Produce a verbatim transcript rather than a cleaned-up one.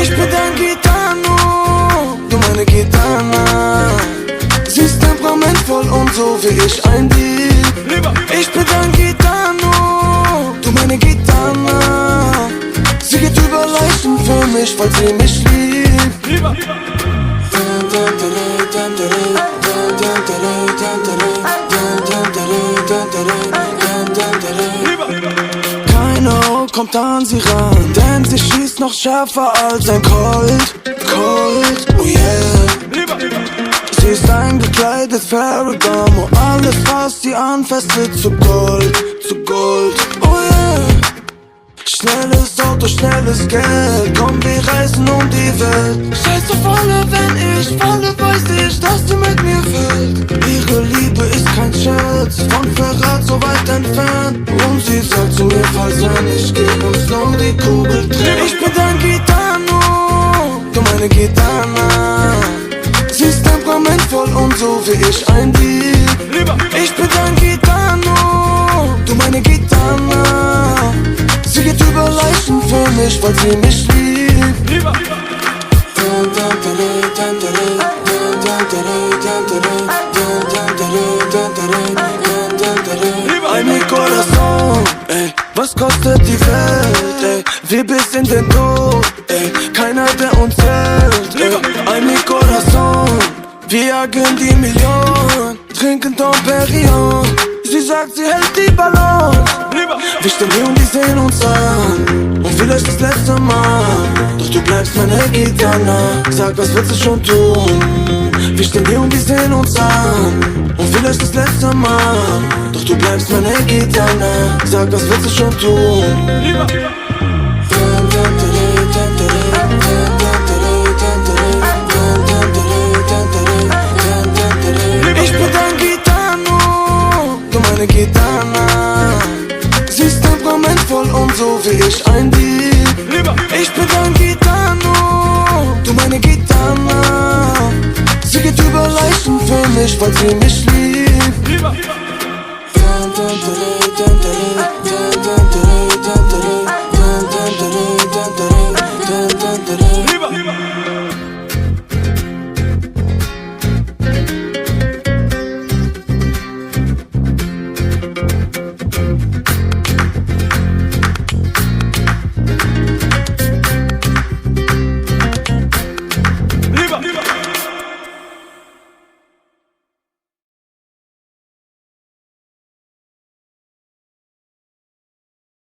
Ich bin dein Gitano, du meine Gitana. Sie ist temperamentvoll und so wie ich ein Dieb. Ich bin dein Gitano, du meine Gitana. Sie geht über Leichen für mich, weil sie mich liebt. Keiner kommt an sie ran, denn sie schießt noch schärfer als ein Colt. Colt, oh yeah. Sie ist eingekleidet, Ferragamo. Alles, was sie anfasst, wird zu Gold, zu Gold, oh yeah. Schnelles Auto, schnelles Geld, komm, wir reisen um die Welt. Scheiß auf alle, wenn ich falle, weiß ich, dass sie mit mir fällt. Ihre Liebe ist kein Scherz, von Verrat so weit entfernt. Und sie sagt zu mir, falls wenn ich geh und Snow die Kugel trifft. Ich bin dein Gitano, du meine Gitana. Sie ist temperamentvoll und so wie ich ein Dieb. Ich bin dein Gitano, du meine Gitana. Sie geht über Leichen für mich, weil sie mich liebt. Ay, mi corazón, ey, was kostet die Welt, ey, wir bis in den Tod, ey, keiner, der uns hält, ey. Ay, mi corazón, wir jagen die Million, trinken Dom Perignon. Sie sagt, sie hält die Balance. Wir stehen hier und wir sehen uns an und vielleicht das letzte Mal. Doch du bleibst meine Gitana. Sag, was willst du schon tun? Wir stehen hier und wir sehen uns an und vielleicht das letzte Mal. Doch du bleibst meine Gitana. Sag, was willst du schon tun? Ich bin dein Gitano, du meine Gitana. Sie ist temperamentvoll und so wie ich ein Dieb. Ich bin dein Gitano, du meine Gitana. Sie geht über Leichen für mich, weil sie mich liebt.